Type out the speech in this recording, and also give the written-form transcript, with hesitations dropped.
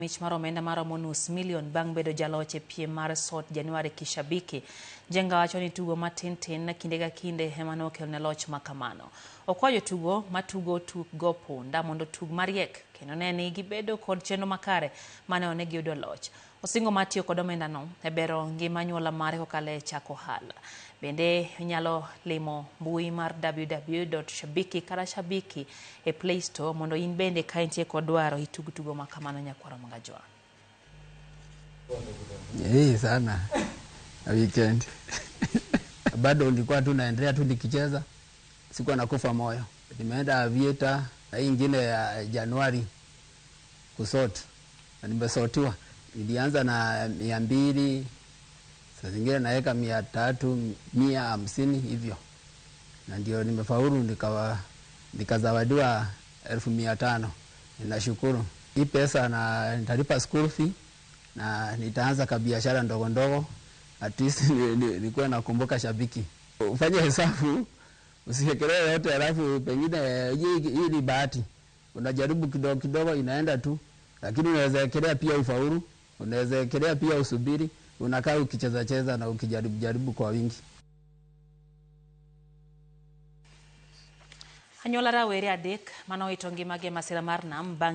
Mich mar omenda maromo nus milion bang' bedo jaloch e piem mar Sort Januari Kishabiki. Njenga wacho ni tugo matin tin kinde ka kinde ema nokelone loch ma kamano. Okwayo jotugo matugo tuk go punda mondo otug mariek kendo ne ni gibedo kod chenro makare mane one giyudo loch. Osingo mar tiyo kod omendano e bero ngima anyuola mare kokalo e chako ohala. Bende inyalo limo mbui mar www.shabiki kata shabiki e Play Store mondo in bende ka intie kod dwaro itug tugo ma kamano nyakwaro Mangajwa. Hii sana na weekend bado nilikuwa tu naendelea tu nikicheza, sikuwa nakufa moyo. Nimeenda Aviator na hii ingine ya Januari kusort na nimesortiwa. Nilianza na 200, saa zingine naweka 300, 150 hivyo, na ndio nimefaulu nikazawadiwa 500,000. Ninashukuru hii pesa na nitalipa school fee na nitaanza kabiashara ndogo ndogo, at least nikuwe nakumbuka Shabiki. Ufanye hesabu, usiekelee yote, alafu pengine hii ni bahati. Unajaribu kidogo kidogo, inaenda tu, lakini unaweza ekelea pia ufaulu, unaweza ekelea pia usubiri, unakaa ukicheza cheza na ukijaribu jaribu kwa wingi. Anyuola rawere adek mane owito ngimagi e masira mar nam bang'